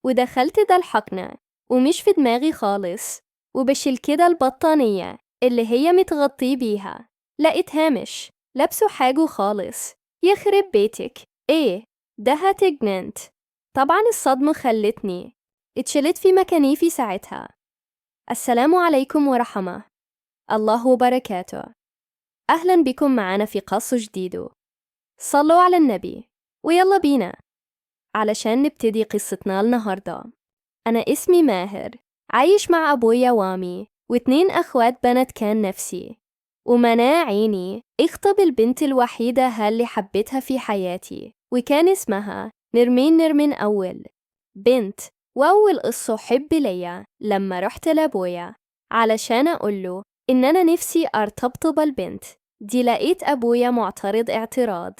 ودخلت ده الحقنة ومش في دماغي خالص، وبشيل كده البطانية اللي هي متغطيه بيها، لقيتها مش لابسه حاجة خالص. يخرب بيتك، ايه ده، هتجننت. طبعا الصدمة خلتني اتشلت في مكاني في ساعتها. السلام عليكم ورحمة الله وبركاته، أهلا بكم معانا في قصة جديدة. صلوا على النبي ويلا بينا علشان نبتدي قصتنا النهاردة. أنا اسمي ماهر، عايش مع أبويا وامي واتنين أخوات بنات. كان نفسي ومنى عيني اخطب البنت الوحيدة اللي حبيتها في حياتي، وكان اسمها نرمين. نرمين أول بنت وأول قصة حب ليا. لما رحت لأبويا علشان أقوله إن أنا نفسي أرتبط بالبنت دي، لقيت أبويا معترض اعتراض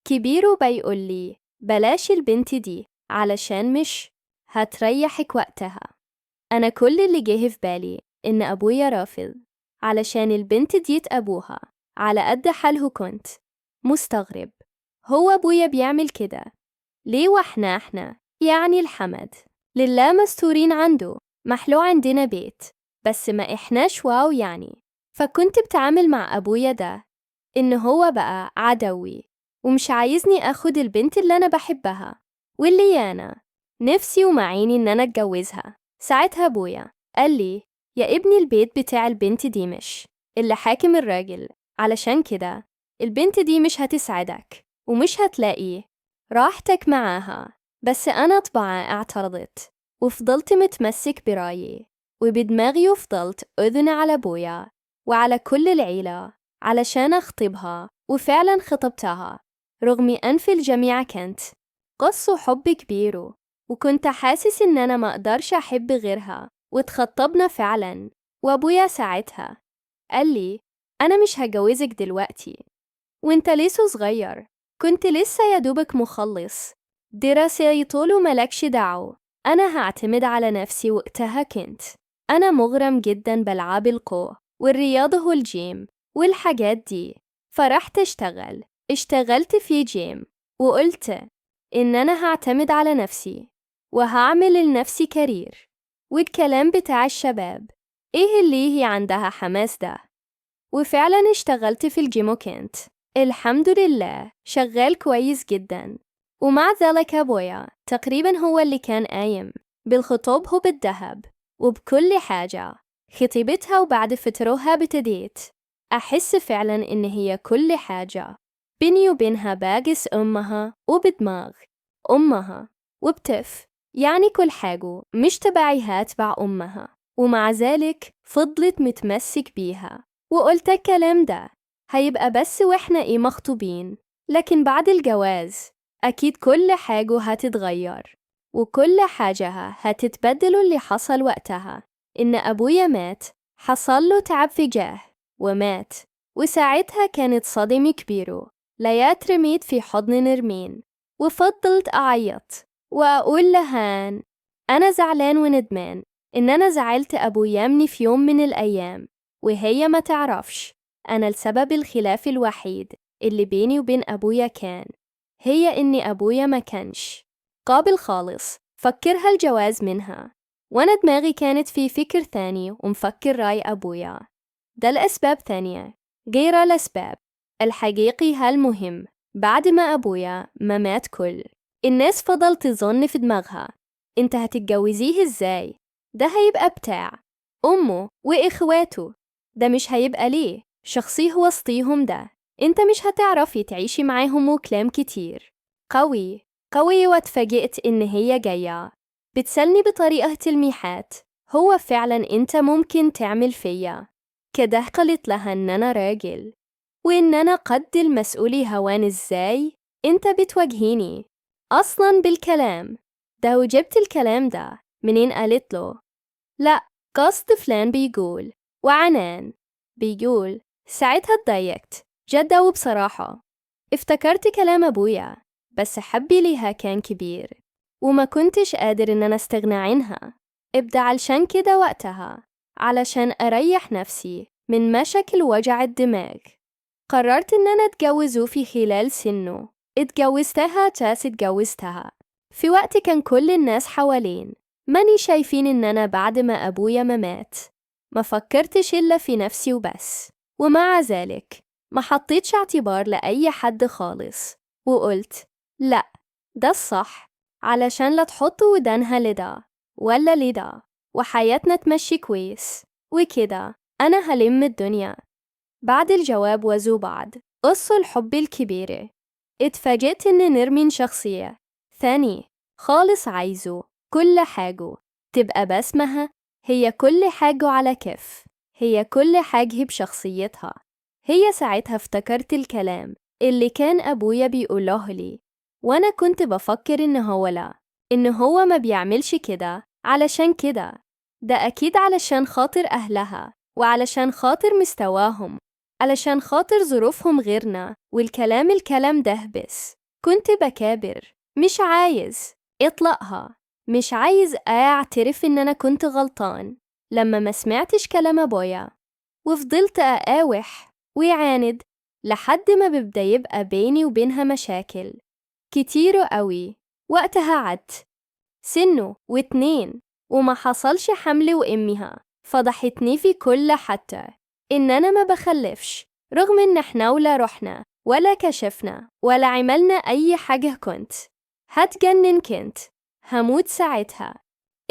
كبير وبيقول لي بلاش البنت دي علشان مش هتريحك. وقتها أنا كل اللي جه في بالي إن أبويا رافض علشان البنت ديت أبوها على قد حاله. كنت مستغرب، هو أبويا بيعمل كده ليه؟ واحنا يعني الحمد لله مستورين عنده، محلو عندنا بيت، بس ما إحناش wow يعني. فكنت بتعامل مع أبويا ده إن هو بقى عدوي ومش عايزني أخد البنت اللي أنا بحبها واللي أنا نفسي ومعيني إن أنا أتجوزها. ساعتها أبويا قال لي يا ابني البيت بتاع البنت دي مش اللي حاكم الراجل، علشان كده البنت دي مش هتسعدك ومش هتلاقي راحتك معاها. بس أنا طبعا اعترضت وفضلت متمسك برأيي وبدماغي، وفضلت أذن على أبويا وعلى كل العيلة علشان أخطبها، وفعلا خطبتها رغم أنف الجميع. كانت قصة حب كبير وكنت حاسس إن أنا ما أقدرش أحب غيرها، واتخطبنا فعلا. وأبويا ساعتها قال لي أنا مش هجوزك دلوقتي وانت لسه صغير، كنت لسه يا دوبك مخلص دراسة، يطول مالكش دعوة، أنا هعتمد على نفسي. وقتها كنت أنا مغرم جدا بألعاب القوة والرياضة والجيم والحاجات دي، فرحت أشتغل. اشتغلت في جيم وقلت إن أنا هعتمد على نفسي وهعمل لنفسي career والكلام بتاع الشباب إيه اللي هي عندها حماس ده. وفعلا اشتغلت في الجيم وكنت الحمد لله شغال كويس جدا. ومع ذلك أبويا تقريبا هو اللي كان قايم بالخطوب وبالذهب وبكل حاجة خطيبتها. وبعد فترها ابتديت أحس فعلا إن هي كل حاجة بيني وبينها باجس أمها وبدماغ أمها وبتف، يعني كل حاجة مش تبعيها تبع أمها. ومع ذلك فضلت متمسك بيها، وقلت الكلام ده هيبقى بس وإحنا إيه مخطوبين، لكن بعد الجواز أكيد كل حاجة هتتغير وكل حاجة هتتبدل. اللي حصل وقتها إن أبويا مات، حصل له تعب فجاه ومات، وساعتها كانت صدمة كبيرة. ليا اترميت في حضن نرمين وفضلت أعيط وأقول لهان أنا زعلان وندمان إن أنا زعلت أبويا مني في يوم من الأيام، وهي ما تعرفش أنا السبب. الخلاف الوحيد اللي بيني وبين أبويا كان هي إن أبويا ما كانش قابل خالص فكرها الجواز منها، وأنا دماغي كانت في فكر ثاني ومفكر رأي أبويا ده لأسباب ثانية غير الأسباب الحقيقي. المهم بعد ما أبويا ما مات كل الناس فضلت تظن في دماغها انت هتتجوزيه ازاي، ده هيبقى بتاع أمه وإخواته، ده مش هيبقى ليه شخصيه وسطيهم، ده انت مش هتعرفي تعيشي معاهم، وكلام كتير قوي قوي. واتفاجئت إن هي جاية بتسألني بطريقة تلميحات، هو فعلا انت ممكن تعمل فيا كده؟ قالت لها إن أنا راجل وإن أنا قد المسؤولية، هوان إزاي انت بتواجهيني أصلا بالكلام ده وجبت الكلام ده منين؟ قالت له لا قصد فلان بيقول وعنان بيقول. ساعتها اتضايقت جدا، وبصراحة افتكرت كلام أبويا، بس حبي ليها كان كبير وما كنتش قادر إن أنا استغنى عنها ابدا. علشان كده وقتها علشان أريح نفسي من مشاكل وجع الدماغ قررت إن أنا أتجوزه في خلال سنه. اتجوزتها تاس اتجوزتها في وقت كان كل الناس حوالين ماني شايفين إن أنا بعد ما أبويا ما مات ما فكرتش إلا في نفسي وبس، ومع ذلك ما حطيتش اعتبار لأي حد خالص، وقلت لأ ده الصح علشان لا تحط ودانها لده ولا لده وحياتنا تمشي كويس وكده أنا هلم الدنيا. بعد الجواب وزو بعض قصة الحب الكبيرة، اتفاجئت إن نرمين شخصية ثاني خالص، عايزه كل حاجة تبقى باسمها هي، كل حاجة على كيف هي، كل حاجة بشخصيتها هي. ساعتها افتكرت الكلام اللي كان أبويا بيقوله لي، وأنا كنت بفكر إن هو لا، إن هو ما بيعملش كده علشان كده، ده أكيد علشان خاطر أهلها وعلشان خاطر مستواهم، علشان خاطر ظروفهم غيرنا والكلام الكلام ده. بس كنت بكابر، مش عايز اطلقها، مش عايز أعترف إن أنا كنت غلطان لما ما سمعتش كلام أبويا، وفضلت أقاوح ويعاند لحد ما ببدأ يبقى بيني وبينها مشاكل كتير قوي. وقتها عدت سنه و2 وما حصلش حمل، وأمها فضحتني في كل حتى إن أنا ما بخلفش، رغم إن إحنا ولا رحنا ولا كشفنا ولا عملنا أي حاجة. كنت هتجنن، كنت هموت ساعتها.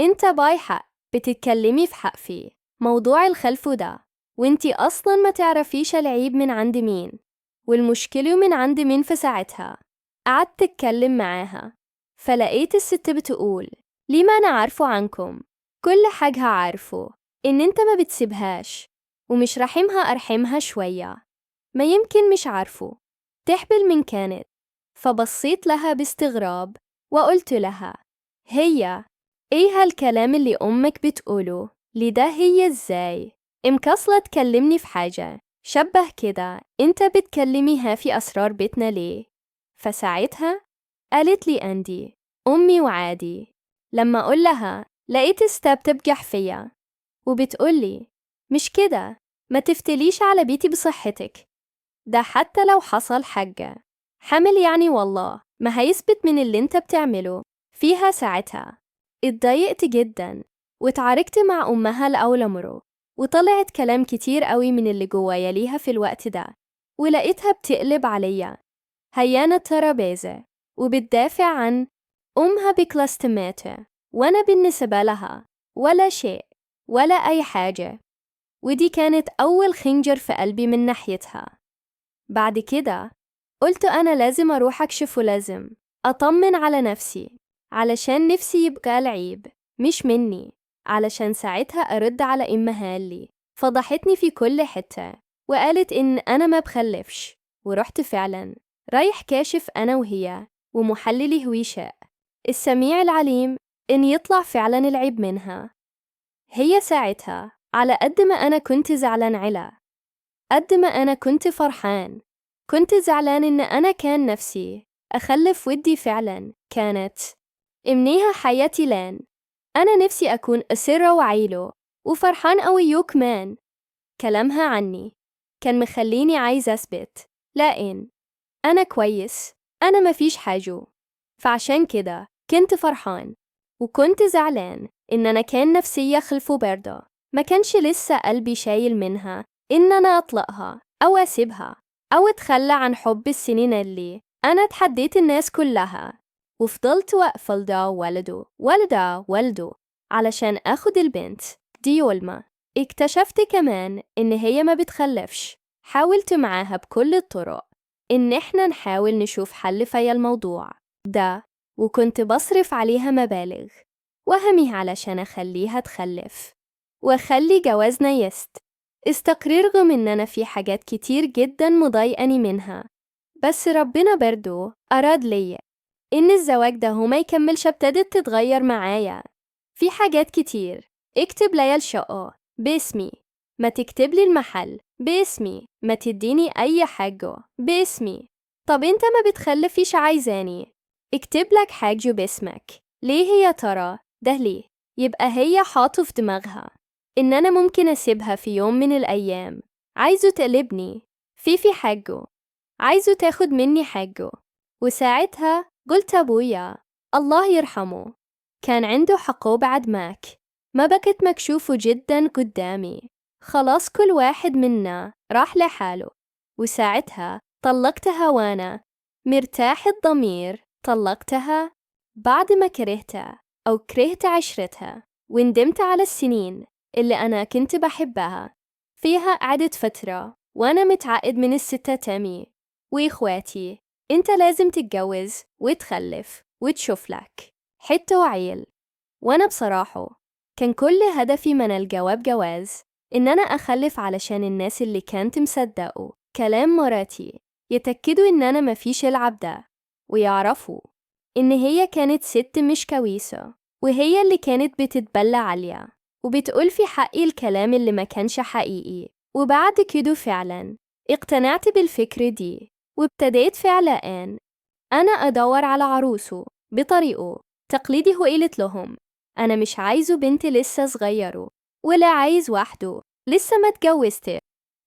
انت باي حق بتتكلمي في حق في موضوع الخلف ده، وانتي أصلا ما تعرفيش العيب من عند مين والمشكلة من عند مين. في ساعتها قعدت اتكلم معاها، فلقيت الست بتقول ليه ما أنا عارفه عنكم كل حاجة، عارفه إن انت ما بتسيبهاش ومش رحمها، أرحمها شوية، ما يمكن مش عارفه تحبل من كانت. فبصيت لها باستغراب وقلت لها هي ايه هالكلام اللي أمك بتقوله لده؟ هي ازاي امكسلة تكلمني في حاجة شبه كده، انت بتكلميها في أسرار بيتنا ليه؟ فساعتها قالت لي أندي أمي وعادي. لما أقول لها لقيت استاب تبجح فيا وبتقولي مش كده، ما تفتليش على بيتي بصحتك، ده حتى لو حصل حاجة حامل يعني والله ما هيثبت من اللي انت بتعمله فيها. ساعتها اتضايقت جدا واتعاركت مع أمها لأول مرة، وطلعت كلام كتير قوي من اللي جوايا ليها في الوقت ده، ولقيتها بتقلب عليا هيانة الترابيزة وبتدافع عن أمها بكلاستماتة، وأنا بالنسبة لها ولا شيء ولا أي حاجة. ودي كانت أول خنجر في قلبي من ناحيتها. بعد كده قلت أنا لازم أروح أكشف ولازم أطمن على نفسي، علشان نفسي يبقى العيب مش مني، علشان ساعتها أرد على أمها اللي فضحتني في كل حتة وقالت إن أنا ما بخلفش. ورحت فعلا رايح كاشف أنا وهي ومحللي هويشاء السميع العليم إن يطلع فعلا العيب منها هي. ساعتها على قد ما أنا كنت زعلان على قد ما أنا كنت فرحان، كنت زعلان إن أنا كان نفسي أخلف ودي فعلا كانت إمنيها حياتي، لان أنا نفسي أكون أسرة وعيله وفرحان أوي كمان. كلامها عني كان مخليني عايز أثبت لأن أنا كويس، أنا مفيش حاجة، فعشان كده كنت فرحان. وكنت زعلان إن أنا كان نفسي أخلفه برضه، ما كانش لسه قلبي شايل منها إن أنا أطلقها أو أسيبها أو أتخلى عن حب السنين اللي أنا اتحديت الناس كلها وفضلت واقفة لده ولده ولده ولده علشان أخد البنت دي. ولما اكتشفت كمان إن هي ما بتخلفش، حاولت معاها بكل الطرق إن إحنا نحاول نشوف حل في الموضوع ده، وكنت بصرف عليها مبالغ وهمي علشان أخليها تخلف وأخلي جوازنا استقرار، رغم إن أنا في حاجات كتير جدا مضايقاني منها، بس ربنا برضو أراد ليا إن الزواج ده هو ما يكملش. ابتدت تتغير معايا في حاجات كتير، اكتب ليا الشقة باسمي، ما تكتب لي المحل باسمي، ما تديني أي حاجة باسمي. طب انت ما بتخلفيش عايزاني اكتب لك حاجة باسمك ليه يا ترى؟ ده ليه؟ يبقى هي حاطه في دماغها إن أنا ممكن أسيبها في يوم من الأيام، عايزه تقلبني في حاجة، عايزه تاخد مني حاجة. وساعتها قلت أبويا الله يرحمه كان عنده حقه بعد ماك ما بقت مكشوفه جدا قدامي. خلاص كل واحد منا راح لحاله، وساعتها طلقتها وأنا مرتاح الضمير. طلقتها بعد ما كرهتها أو كرهت عشرتها، وندمت على السنين اللي أنا كنت بحبها فيها. قعدت فترة وأنا متعقد من الستات أمي وإخواتي، أنت لازم تتجوز وتخلف وتشوف لك حتة وعيل. وأنا بصراحة كان كل هدفي من الجواب جواز إن أنا أخلف علشان الناس اللي كانت مصدقوا كلام مراتي يتأكدوا إن أنا مفيش العب ده، ويعرفوا إن هي كانت ست مش كويسة، وهي اللي كانت بتتبلى عليا وبتقول في حقي الكلام اللي ما كانش حقيقي. وبعد كده فعلا اقتنعت بالفكرة دي، وابتديت فعلا أنا أدور على عروسه بطريقه تقليدي. وقلت لهم أنا مش عايزه بنت لسه صغيره، ولا عايز وحده لسه ما اتجوزت،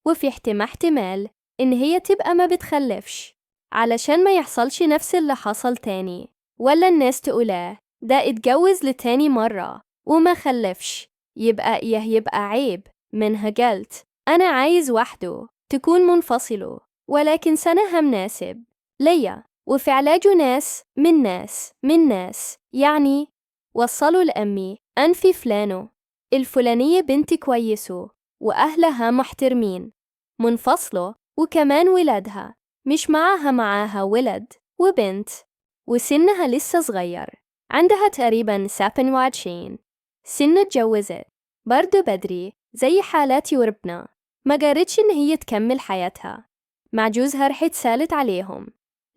وفي احتمال إن هي تبقى ما بتخلفش، علشان ما يحصلش نفس اللي حصل تاني، ولا الناس تقولاه ده اتجوز لتاني مرة وما خلفش، يبقى إيه، يبقى عيب. منها قلت أنا عايز وحده تكون منفصله ولكن سنها مناسب ليا. وفي علاجه ناس من ناس من ناس، يعني وصلوا لأمي أنفي فلانو الفلانية بنت كويسة وأهلها محترمين، منفصلة وكمان ولادها مش معاها ولد وبنت، وسنها لسه صغير، عندها تقريبا 27 سنة. اتجوزت برضه بدري زي حالاتي، وربنا ما جارتش إن هي تكمل حياتها مع جوزها. رحت سالت عليهم،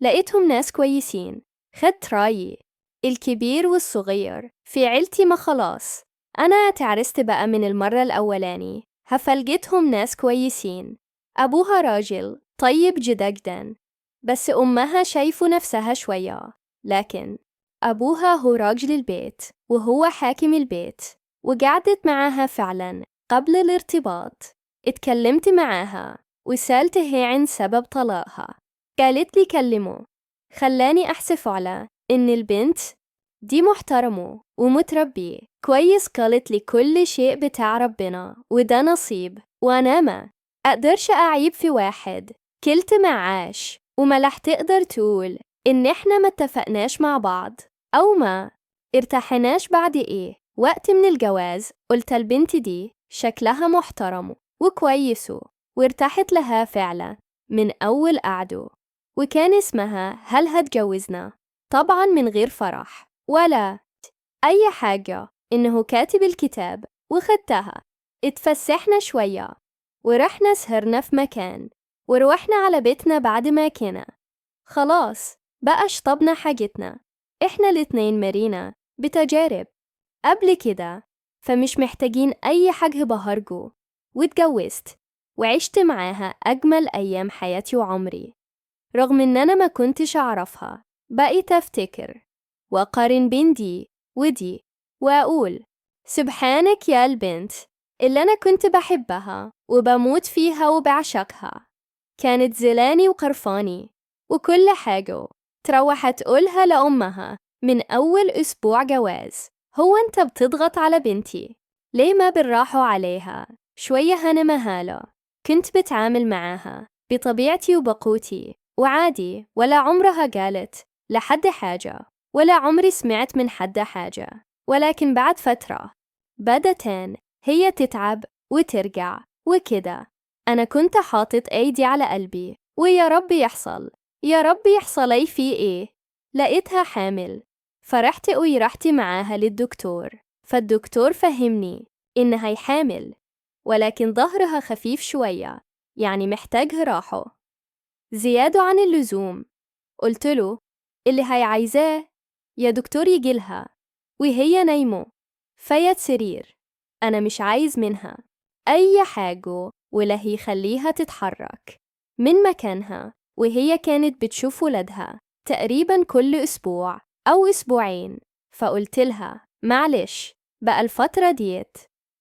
لقيتهم ناس كويسين. خدت رايي الكبير والصغير في عيلتي، ما خلاص أنا اتعرست بقى من المرة الأولاني، هفلجتهم ناس كويسين. أبوها راجل طيب جدا جدا، بس أمها شايفه نفسها شوية، لكن أبوها هو راجل البيت وهو حاكم البيت. وقعدت معاها فعلا قبل الارتباط، اتكلمت معاها وسألت هي عن سبب طلاقها، قالت لي كلمه خلاني أحسف على إن البنت دي محترمة ومتربية كويس. قالت لي كل شيء بتاع ربنا وده نصيب، وأنا ما أقدرش أعيب في واحد كلت معاش، وما لح تقدر تقول إن إحنا ما اتفقناش مع بعض أو ما ارتحناش بعد إيه وقت من الجواز. قلت البنت دي شكلها محترم وكويسه، وارتحت لها فعلا من أول قعده. وكان اسمها هل هتجوزنا، طبعا من غير فرح ولا أي حاجة، إنه كاتب الكتاب. وخدتها اتفسحنا شوية ورحنا سهرنا في مكان، وروحنا على بيتنا بعد ما كنا خلاص بقى شطبنا حاجتنا. إحنا الاتنين مرينا بتجارب قبل كده، فمش محتاجين أي حاجة بهرجو. واتجوزت وعشت معاها أجمل أيام حياتي وعمري، رغم إن أنا ما كنتش أعرفها. بقيت أفتكر وأقارن بين دي ودي وأقول سبحانك يا البنت اللي أنا كنت بحبها وبموت فيها وبعشقها، كانت زلاني وقرفاني وكل حاجة تروح تقولها لأمها من أول أسبوع جواز، هو أنت بتضغط على بنتي ليه؟ ما بالراحة عليها شوية. أنا مهالة كنت بتعامل معاها بطبيعتي وبقوتي وعادي، ولا عمرها قالت لحد حاجة ولا عمري سمعت من حد حاجة. ولكن بعد فترة بدتين هي تتعب وترجع وكده، أنا كنت حاطط أيدي على قلبي ويا رب يحصل يا رب يحصل أي في إيه. لقيتها حامل، فرحت ورحت معاها للدكتور، فالدكتور فهمني إنها حامل ولكن ظهرها خفيف شوية، يعني محتاج راحة زيادة عن اللزوم. قلت له اللي هي عايزاه يا دكتور يجيلها وهي نايمة فيا سرير، أنا مش عايز منها أي حاجة ولا هيخليها تتحرك من مكانها. وهي كانت بتشوف ولادها تقريبا كل أسبوع أو أسبوعين، فقلت لها معلش بقى الفترة ديت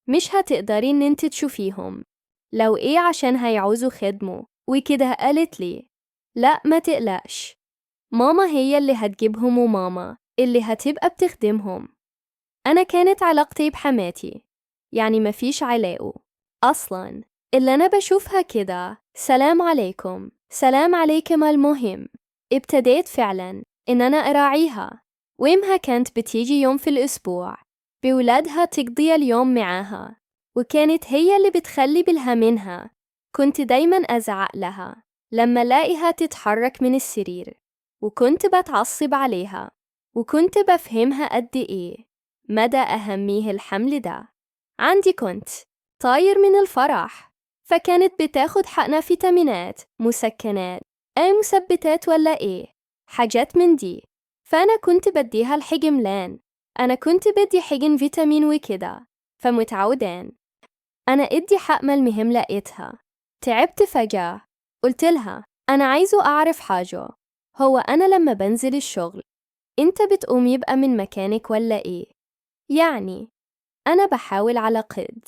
مش هتقدري إن انت تشوفيهم لو إيه عشان هيعوزوا خدمه وكده. قالت لي لا ما تقلقش، ماما هي اللي هتجيبهم وماما اللي هتبقى بتخدمهم. أنا كانت علاقتي بحماتي يعني مفيش علاقة أصلا، اللي أنا بشوفها كده سلام عليكم سلام عليكم. المهم ابتديت فعلا إن أنا أراعيها، وإمها كانت بتيجي يوم في الأسبوع بولادها تقضي اليوم معاها، وكانت هي اللي بتخلي بالها منها. كنت دايما أزعق لها لما لاقيها تتحرك من السرير، وكنت بتعصب عليها، وكنت بفهمها قد إيه مدى أهمية الحمل ده عندي. كنت طاير من الفرح. فكانت بتاخد حقنة فيتامينات، مسكنات، أي مثبتات ولا إيه حاجات من دي، فأنا كنت بديها الحجم لان أنا كنت بدي حجم فيتامين وكده، فمتعودان أنا إدي حقمة. المهم لقيتها تعبت فجأة، قلت لها أنا عايزه أعرف حاجة، هو أنا لما بنزل الشغل أنت بتقوم يبقى من مكانك ولا إيه؟ يعني أنا بحاول على قد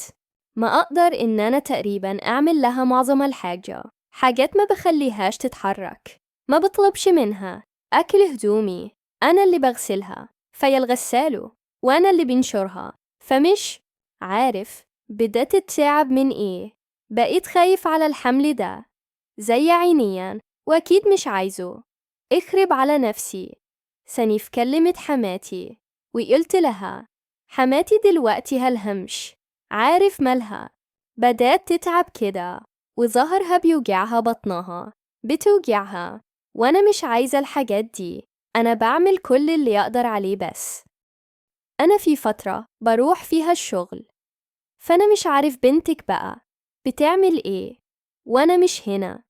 ما أقدر إن أنا تقريبا أعمل لها معظم الحاجة، حاجات ما بخليهاش تتحرك، ما بطلبش منها أكل، هدومي أنا اللي بغسلها في الغسالة وأنا اللي بنشرها، فمش عارف بدأت تتعب من إيه. بقيت خايف على الحمل ده زي عينيا، وأكيد مش عايزه اخرب على نفسي. سنيف كلمت حماتي وقلت لها حماتي دلوقتي هالهمش عارف مالها، بدأت تتعب كده وظهرها بيوجعها، بطنها بتوجعها، وأنا مش عايزة الحاجات دي، أنا بعمل كل اللي أقدر عليه، بس أنا في فترة بروح فيها الشغل، فأنا مش عارف بنتك بقى بتعمل إيه وأنا مش هنا.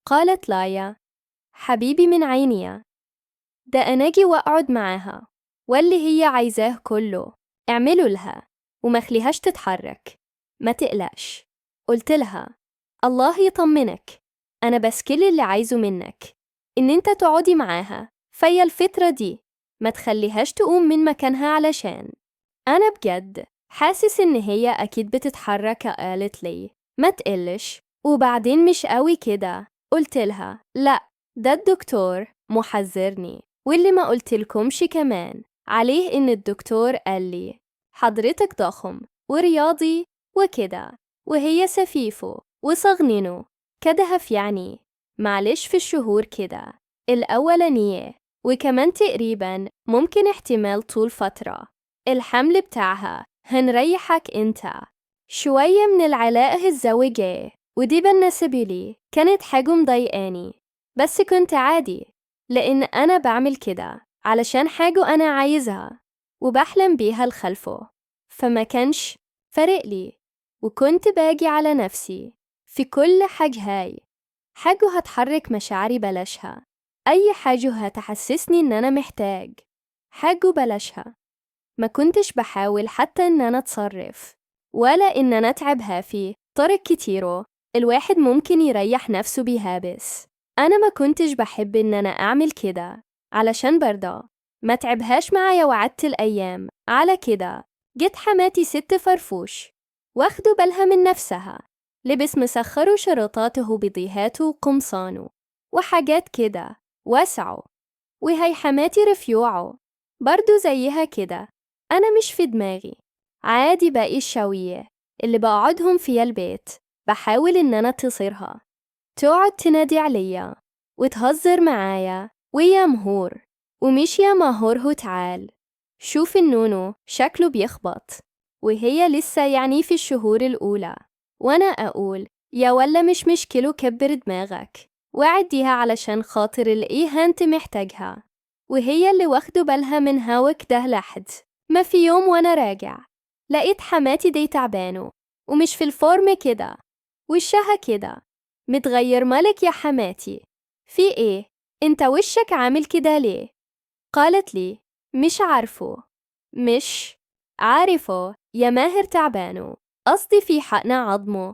قالت لايا حبيبي من عينيا، ده أنا أجي وأقعد معاها واللي هي عايزاه كله اعمله لها وما خليهاش تتحرك، ما تقلقش. قلت لها الله يطمنك، أنا بس كل اللي عايزه منك إن أنت تقعدي معاها في الفترة دي، ما تخليهاش تقوم من مكانها، علشان أنا بجد حاسس إن هي أكيد بتتحرك. قالت لي ما تقلش وبعدين مش قوي كده. قلت لها لا، ده الدكتور محذرني، واللي ما قلتلكمش كمان عليه إن الدكتور قال لي حضرتك ضخم ورياضي وكده، وهي سفيفه وصغننه كدهف، يعني معلش في الشهور كده الأولانية، وكمان تقريبا ممكن احتمال طول فترة الحمل بتاعها هنريحك انت شوية من العلاقة الزوجية. ودي بالنسبة لي كانت حاجة مضايقاني، بس كنت عادي لأن أنا بعمل كده علشان حاجة أنا عايزها وبحلم بيها الخلفه، فما كانش فارق لي، وكنت باجي على نفسي في كل حاجة. هاي حاجة هتحرك مشاعري بلاشها، أي حاجة هتحسسني إن أنا محتاج حاجة بلاشها. ما كنتش بحاول حتى إن أنا أتصرف ولا إن أنا أتعبها في طرق كتيرة الواحد ممكن يريح نفسه بيها، بس أنا ما كنتش بحب إن أنا أعمل كده علشان برضه ما تعبهاش معايا. وعدت الأيام على كده، جت حماتي ست فرفوش واخدوا بالها من نفسها، لبس مسخر وشرطاته وبضيهاته وقمصانه وحاجات كده واسعه، وهي حماتي رفيوعه برضو زيها كده. أنا مش في دماغي عادي باقي الشوية اللي بقعدهم في البيت بحاول إن أنا تصيرها، تقعد تنادي عليا وتهزر معايا ويا مهور ومش يا مهور هو تعال شوف النونو شكله بيخبط، وهي لسه يعني في الشهور الأولى، وأنا أقول يا ولا مش مشكله كبر دماغك وعديها علشان خاطر الإيه انت محتاجها، وهي اللي واخده بالها منها وكده. لحد ما في يوم وأنا راجع لقيت حماتي دي تعبانه ومش في ال form كده، وشها كده متغير. مالك يا حماتي في ايه؟ انت وشك عامل كده ليه؟ قالت لي مش عارفه مش عارفه يا ماهر تعبانه، قصدي في حقنا عظمه.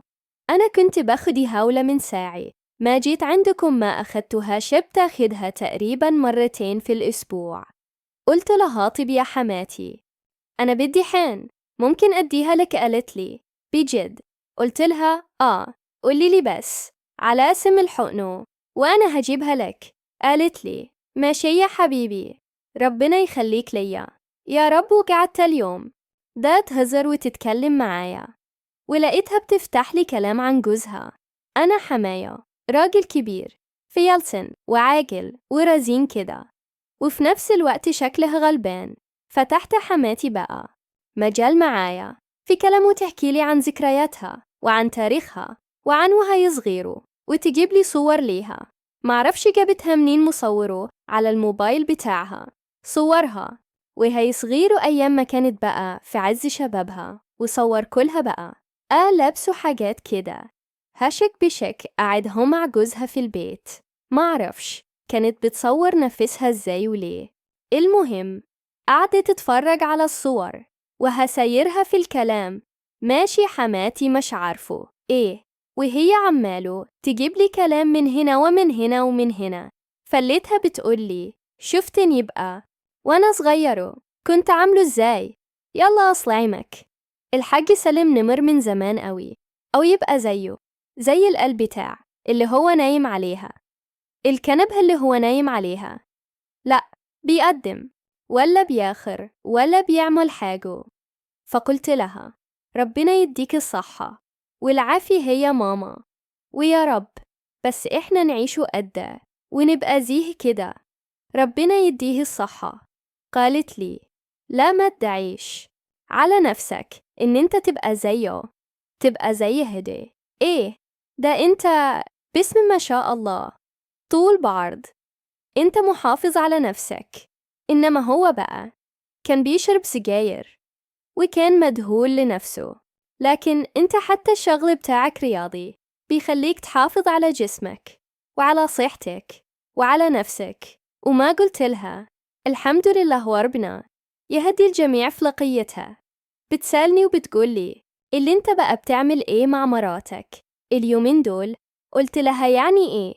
أنا كنت باخدي هاولة من ساعي ما جيت عندكم ما أخدتها، شبت أخدها تقريبا مرتين في الأسبوع. قلت لها طب يا حماتي أنا بدي حان ممكن أديها لك؟ قالت لي بجد؟ قلت لها آه قولي لي بس على اسم الحقنه وأنا هجيبها لك. قالت لي ماشي يا حبيبي. ربنا يخليك ليا يا رب. وقعدت اليوم ده تهزر وتتكلم معايا، ولقيتها بتفتح لي كلام عن جوزها. أنا حماية راجل كبير في السن وعاجل ورزين كده، وفي نفس الوقت شكلها غلبان. فتحت حماتي بقى مجال معايا في كلام، وتحكي لي عن ذكرياتها وعن تاريخها وعن وهي صغيره، وتجيب لي صور ليها معرفش جابتها منين، مصوره على الموبايل بتاعها صورها وهي صغيره أيام ما كانت بقى في عز شبابها، وصور كلها بقى لابسه حاجات كده هشك بشك قاعدهم مع جوزها في البيت، معرفش كانت بتصور نفسها ازاي وليه. المهم قعدت تتفرج على الصور وهسايرها في الكلام، ماشي حماتي مش عارفه ايه، وهي عماله تجيب لي كلام من هنا ومن هنا ومن هنا. فليتها بتقولي شفتني بقى وانا صغيره كنت عامله ازاي، يلا اصل عمك الحاج سالم نمر من زمان قوي، او يبقى زيه زي القلب بتاع اللي هو نايم عليها، الكنبه اللي هو نايم عليها، لا بيقدم ولا بياخر ولا بيعمل حاجه. فقلت لها ربنا يديك الصحة والعافية هي ماما، ويا رب بس إحنا نعيشه قده ونبقى زيه كده، ربنا يديه الصحة. قالت لي لا ما تدعيش على نفسك إن أنت تبقى زيه، تبقى زي هدي إيه ده، أنت باسم ما شاء الله طول بعرض، أنت محافظ على نفسك. إنما هو بقى كان بيشرب سجاير وكان مدهول لنفسه، لكن أنت حتى الشغل بتاعك رياضي بيخليك تحافظ على جسمك وعلى صحتك وعلى نفسك. وما قلت لها الحمد لله وربنا يهدي الجميع في لقيتها. بتسألني وبتقولي اللي انت بقى بتعمل ايه مع مراتك اليومين دول؟ قلت لها يعني ايه؟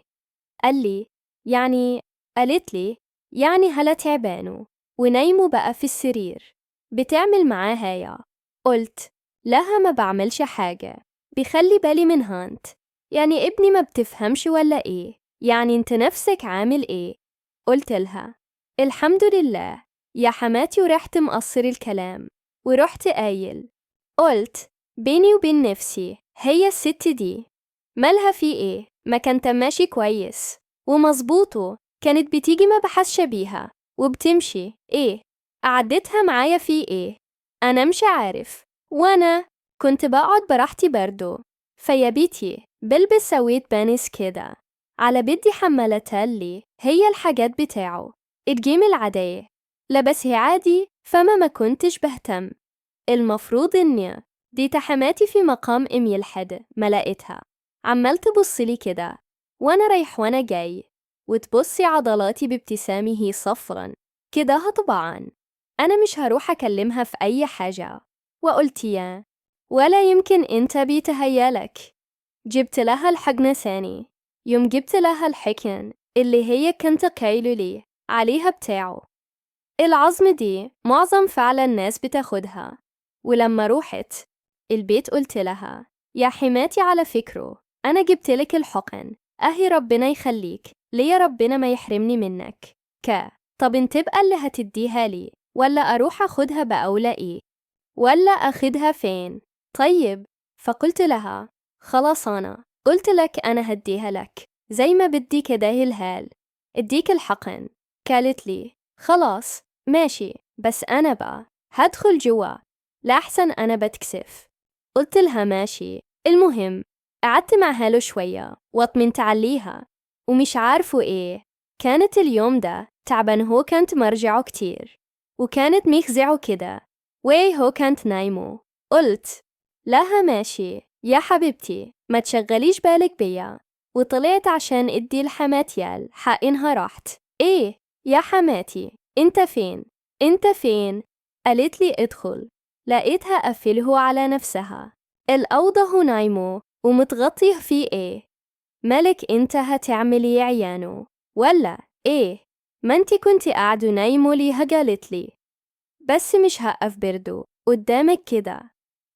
قال لي يعني، قالت لي يعني هلا تعبانه ونايمه بقى في السرير، بتعمل معاها يا؟ قلت لها ما بعملش حاجة، بخلي بالي من هانت، يعني ابني ما بتفهمش ولا ايه؟ يعني انت نفسك عامل ايه؟ قلت لها الحمد لله يا حماتي. ورحت مقصر الكلام ورحت قايل، قلت بيني وبين نفسي هي الست دي مالها في ايه؟ ما كانت ماشي كويس ومظبوطه، كانت بتيجي ما بحسش بيها وبتمشي، ايه قعدتها معايا في ايه؟ انا مش عارف، وانا كنت بقعد براحتي برضو. فيا بيتي بلبس سويت بانس كده على بدي حمالتها لي هي الحاجات بتاعه الجيم العادية لبسها عادي، فما ما كنتش بهتم. المفروض إني دي تحماتي في مقام إمي الحد ما لقيتها عمال تبصلي كده وأنا رايح وأنا جاي، وتبصي عضلاتي بابتسامه صفرا كده. طبعا أنا مش هروح أكلمها في أي حاجة. وقلت يا ولا يمكن أنت بيتهيالك. جبت لها الحقنة ثاني يوم، جبت لها الحقن اللي هي كنت قايله لي عليها بتاعه العظم دي، معظم فعلا الناس بتاخدها. ولما روحت البيت قلت لها يا حماتي على فكره أنا جبت لك الحقن أهي، ربنا يخليك ليا، ربنا ما يحرمني منك. طب انت بقى اللي هتديها لي ولا أروح أخدها بقى ولا إيه؟ ولا أخدها فين؟ طيب. فقلت لها خلاص أنا قلت لك أنا هديها لك زي ما بدي كده الهال اديك الحقن. قالت لي خلاص ماشي، بس أنا بقى هدخل جوا لأحسن أنا بتكسف. قلت لها ماشي. المهم قعدت معها له شوية واطمنت عليها ومش عارفه إيه، كانت اليوم ده تعبان، هو كانت مرجعه كتير وكانت مخزعه كده وإيه هو كانت نايمه. قلت لها ماشي يا حبيبتي ما تشغليش بالك بيا، وطلعت عشان ادي لحماتي حق إنها راحت. إيه يا حماتي انت فين؟ انت فين؟ قالت لي ادخل. لقيتها قفله على نفسها الأوضة نايمه ومتغطيه في إيه؟ مالك انت هتعملي عيانه ولا إيه؟ ما انت كنت قاعده نايمه ليها؟ قالت لي بس مش هقف بردو قدامك كده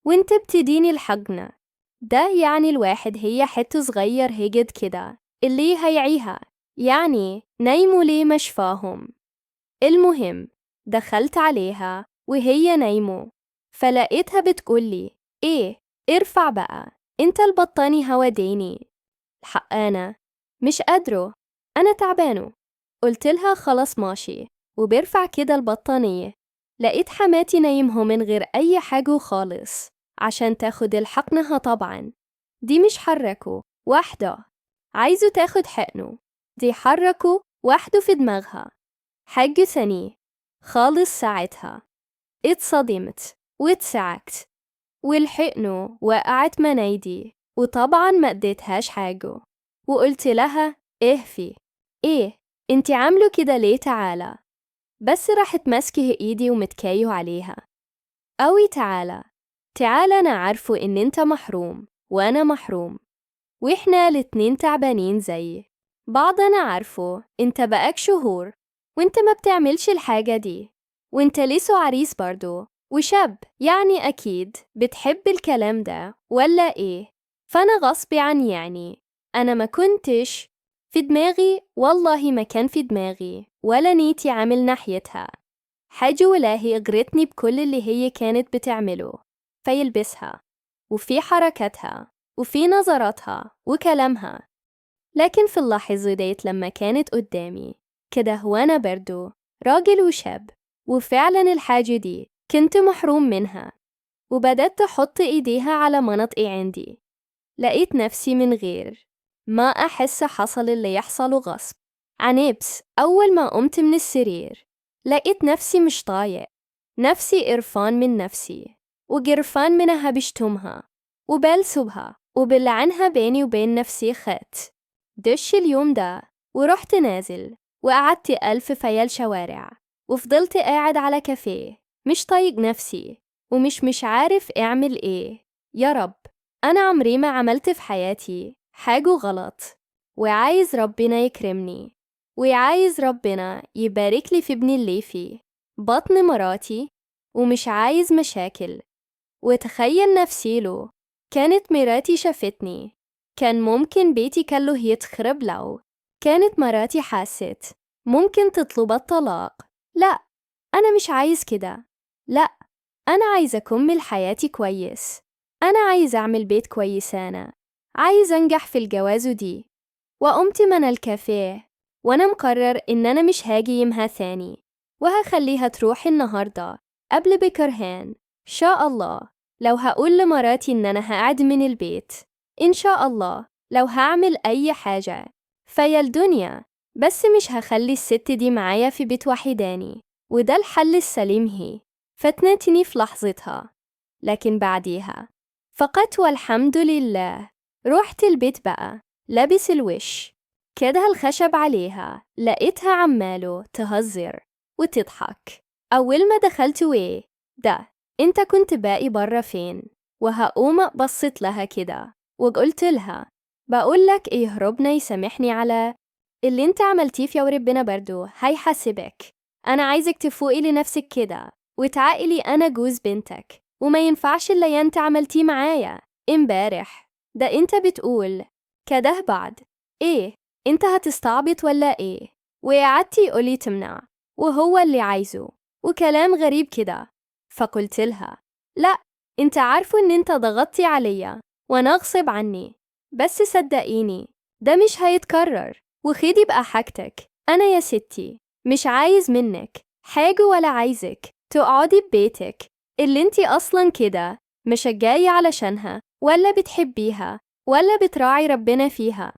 وانت بتديني الحقنة ده، يعني الواحد هي حته صغير هجد كده اللي هيعيها، يعني نايمه ليه مش فاهم. المهم دخلت عليها وهي نايمة، فلقيتها بتقولي إيه ارفع بقى انت البطاني هوديني الحق، أنا مش قادرة، أنا تعبانة. قلت لها خلاص ماشي، وبرفع كده البطانية لقيت حماتي نايمة من غير أي حاجة خالص عشان تاخد الحقنها. طبعا دي مش حركة واحدة عايزه تاخد حقنه، دي حركة واحدة في دماغها حاجة ثانية خالص. ساعتها اتصدمت واتسعكت والحقنه وقعت من ايدي، وطبعا ما اديتهاش حاجة، وقلت لها ايه في ايه انتي عامله كده ليه؟ تعالى بس. راحت ماسكه ايدي ومتكايه عليها قوي، تعالى تعالى، انا عارفه ان انت محروم وانا محروم واحنا الاتنين تعبانين زي بعض، انا عارفه انت بقاك شهور وانت ما بتعملش الحاجة دي، وانت لسه عريس برضو وشاب، يعني اكيد بتحب الكلام ده ولا ايه؟ فانا غصب عن يعني انا ما كنتش في دماغي، والله ما كان في دماغي ولا نيتي عامل ناحيتها حاجة، ولا هي اغرتني بكل اللي هي كانت بتعمله فيلبسها وفي حركتها وفي نظراتها وكلامها. لكن في اللحظة ديت لما كانت قدامي كده وانا برضو راجل وشاب وفعلا الحاجة دي كنت محروم منها، وبدأت أحط إيديها على مناطقي عندي، لقيت نفسي من غير ما أحس حصل اللي يحصله غصب عنبس. أول ما قمت من السرير لقيت نفسي مش طايق نفسي، قرفان من نفسي وقرفان منها، بشتمها وبلسبها وبلعنها بيني وبين نفسي. خدت دش اليوم ده ورحت نازل وقعدت ألف فيال شوارع، وفضلت قاعد على كافيه مش طايق نفسي ومش مش عارف اعمل ايه. يا رب أنا عمري ما عملت في حياتي حاجة غلط، وعايز ربنا يكرمني وعايز ربنا يبارك لي في ابني اللي في بطن مراتي، ومش عايز مشاكل. وتخيل نفسي له كانت مراتي شافتني كان ممكن بيتي كله يتخرب، لو كانت مراتي حست ممكن تطلب الطلاق. لا أنا مش عايز كده، لا أنا عايز أكمل حياتي كويس، أنا عايز أعمل بيت كويس، أنا عايز أنجح في الجواز دي. وقمت من الكافيه وأنا مقرر إن أنا مش هاجي يمها ثاني، وهخليها تروح النهاردة قبل بكرهان شاء الله. لو هقول لمراتي إن أنا هقعد من البيت إن شاء الله، لو هعمل أي حاجة فيا الدنيا، بس مش هخلي الست دي معايا في بيت وحيداني، وده الحل السليم. هي فتنتني في لحظتها، لكن بعديها فقط والحمد لله. روحت البيت بقى لابس الوش كده الخشب عليها، لقيتها عماله تهزر وتضحك. أول ما دخلت وإيه ده انت كنت باقي برا فين؟ وهقوم بصيت لها كده وقلت لها بقول لك ايه، ربنا يسامحني على اللي انت عملتيه في، وربنا برضو هيحاسبك. انا عايزك تفوقي لنفسك كده وتعقلي، انا جوز بنتك وما ينفعش اللي انت عملتيه معايا امبارح ده. انت بتقول كده بعد ايه؟ انت هتستعبط ولا ايه؟ وقعدتي يقولي تمنع وهو اللي عايزه وكلام غريب كده. فقلت لها لا انت عارفه ان انت ضغطتي عليا وانا غصب عني، بس صدقيني ده مش هيتكرر، وخدي بقى حاجتك. انا يا ستي مش عايز منك حاجة ولا عايزك تقعدي ببيتك اللي انتي اصلا كده مش جاية علشانها ولا بتحبيها ولا بتراعي ربنا فيها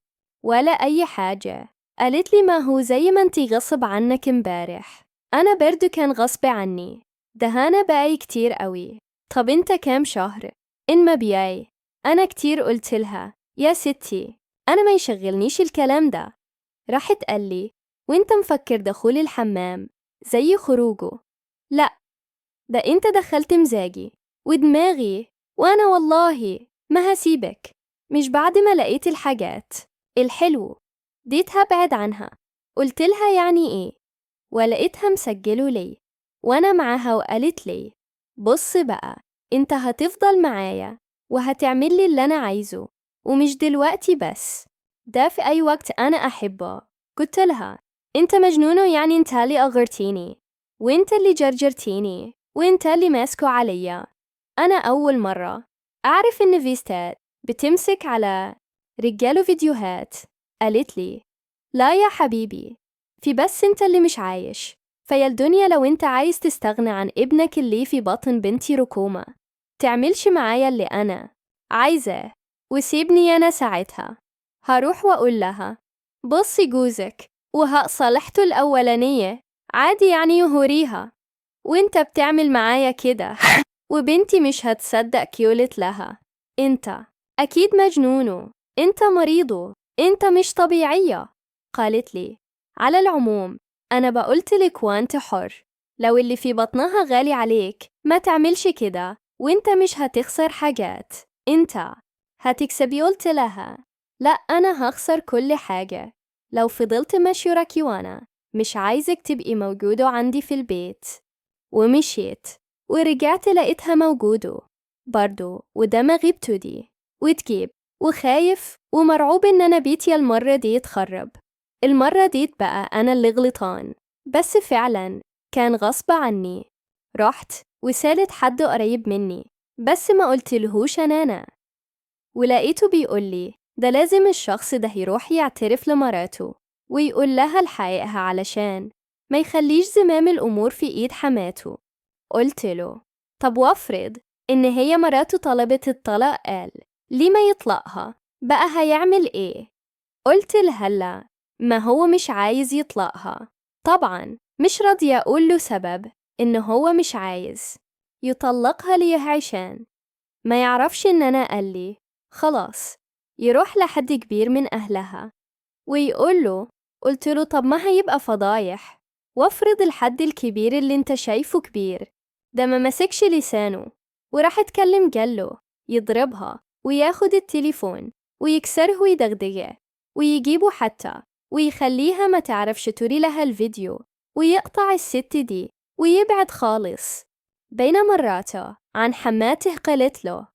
ولا اي حاجة. قالت لي ما هو زي ما انتي غصب عنك امبارح انا برضو كان غصب عني، ده انا بقى كتير قوي. طب انت كام شهر ان ما بياي انا كتير؟ قلت لها يا ستي انا ما يشغلنيش الكلام ده. راحت قال لي وانت مفكر دخول الحمام زي خروجه؟ لا ده انت دخلت مزاجي ودماغي، وانا والله ما هسيبك. مش بعد ما لقيت الحاجات الحلو ديتها بعد عنها. قلت لها يعني ايه؟ ولقيتها مسجله لي وانا معاها وقالت لي بص بقى انت هتفضل معايا وهتعمل لي اللي انا عايزه، ومش دلوقتي بس، ده في اي وقت انا احبه. قلت لها انت مجنونه يعني، انت اللي اغرتيني وانت اللي جرجرتيني وانت اللي ماسكه عليا. انا اول مره اعرف ان في ستات بتمسك على رجاله فيديوهات. قالت لي لا يا حبيبي، في بس انت اللي مش عايش فيا الدنيا. لو انت عايز تستغنى عن ابنك اللي في بطن بنتي ركومة تعملش معايا اللي انا عايزاه وسيبني انا. ساعتها هروح واقول لها بصي جوزك وهصالحته الاولانية عادي يعني يهوريها، وانت بتعمل معايا كده وبنتي مش هتصدق. قلت لها انت اكيد مجنونه، انت مريضه، انت مش طبيعية. قالت لي على العموم انا بقولت لك وانت حر، لو اللي في بطنها غالي عليك ما تعملش كده وانت مش هتخسر حاجات، انت هتكسبي. قلت لها لا، انا هخسر كل حاجة لو فضلت ماشي وراكي، وانا مش عايزك تبقي موجودة عندي في البيت. ومشيت ورجعت لقيتها موجودة برضو، وده ما غيبته دي وتجيب، وخايف ومرعوب ان انا بيتي المرة دي يتخرب، المرة دي بقى انا اللي غلطان. بس فعلا كان غصب عني. رحت وسالت حد قريب مني بس ما قلتلهوش انا، ولقيته بيقولي ده لازم الشخص ده يروح يعترف لمراته ويقول لها الحقيقة علشان ما يخليش زمام الأمور في إيد حماته. قلت له طب وافرض إن هي مراته طلبت الطلاق، قال ليه ما يطلقها بقى هيعمل إيه؟ قلت لهلا ما هو مش عايز يطلقها، طبعا مش راضية أقول له سبب إن هو مش عايز يطلقها ليه عشان ما يعرفش إن أنا. قال لي خلاص يروح لحد كبير من أهلها ويقول له. قلت له طب ما هيبقى فضايح، وافرض الحد الكبير اللي انت شايفه كبير ده ما مسكش لسانه وراح اتكلم جاله يضربها وياخد التليفون ويكسره ويدغدغه ويجيبه حتى ويخليها ما تعرفش توري لها الفيديو ويقطع الست دي ويبعد خالص. بين مراته عن حماته قالت له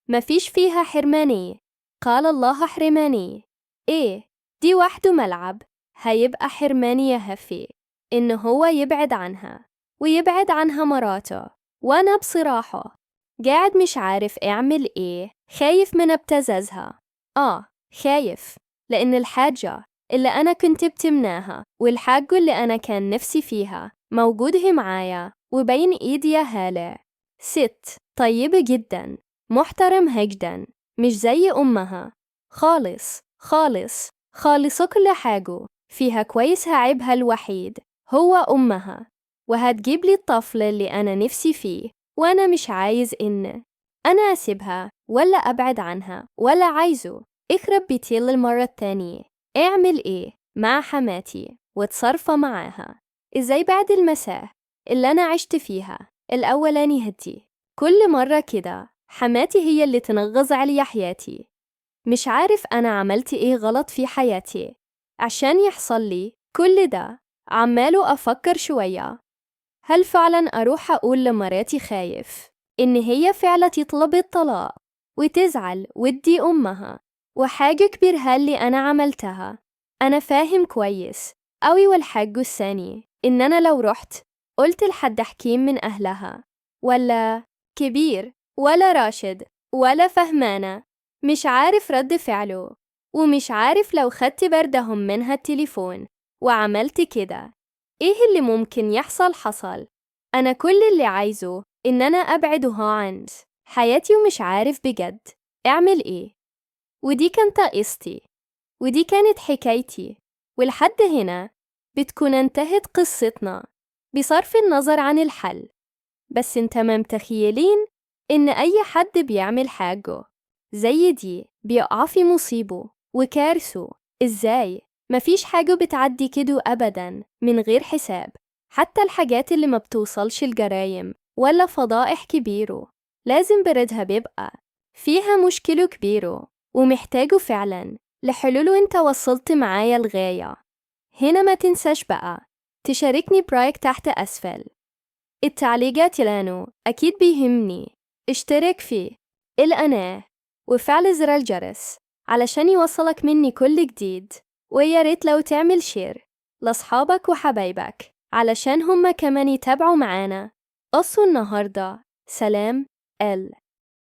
مفيش فيها حرماني، قال الله حرماني ايه دي وحده ملعب، هيبقى حرماني يا هفي إن هو يبعد عنها ويبعد عنها مراته. وأنا بصراحة قاعد مش عارف أعمل إيه، خايف من ابتزازها، خايف لأن الحاجة اللي أنا كنت بتمناها والحاجة اللي أنا كان نفسي فيها موجودة معايا وبين إيدي يا هالة. ست طيبة جدا، محترمة جدا، مش زي أمها خالص خالص خالص، كل حاجة فيها كويس، عيبها الوحيد هو أمها، وهتجيب لي الطفل اللي أنا نفسي فيه، وأنا مش عايز إن أنا أسيبها ولا أبعد عنها ولا عايزه اخرب بيتي للمرة التانية. اعمل إيه مع حماتي واتصرف معاها إزاي بعد المساء اللي أنا عشت فيها الأولاني هدي؟ كل مرة كده حماتي هي اللي تنغص علي حياتي. مش عارف أنا عملت إيه غلط في حياتي عشان يحصل لي كل ده. عماله أفكر شوية، هل فعلا أروح أقول لمراتي خايف إن هي فعلا تطلب الطلاق وتزعل ودي أمها وحاجة كبيرة اللي أنا عملتها؟ أنا فاهم كويس أوي. والحاجة الثانية إن أنا لو رحت قلت لحد حكيم من أهلها ولا كبير ولا راشد ولا فهمانة، مش عارف رد فعله، ومش عارف لو خدت بردهم منها التليفون وعملت كده إيه اللي ممكن يحصل. حصل أنا كل اللي عايزه إن أنا أبعدها عن حياتي ومش عارف بجد أعمل إيه. ودي كانت قصتي ودي كانت حكايتي، ولحد هنا بتكون انتهت قصتنا بصرف النظر عن الحل. بس انت ما متخيلين إن أي حد بيعمل حاجة زي دي بيقع في مصيبه وكارثه إزاي؟ مفيش حاجة بتعدي كده أبداً من غير حساب، حتى الحاجات اللي ما بتوصلش الجرايم ولا فضائح كبيرة لازم بردها بيبقى فيها مشكلة كبيرة ومحتاجه فعلاً لحلول. وانت وصلت معايا الغاية هنا، ما تنساش بقى تشاركني برأيك تحت أسفل التعليقات لأنه أكيد بيهمني. اشترك في القناة وفعل زر الجرس علشان يوصلك مني كل جديد، ويا ريت لو تعمل share. لأصحابك وحبايبك علشان هما كمان يتابعوا معانا. قصوا النهاردة. سلام. ال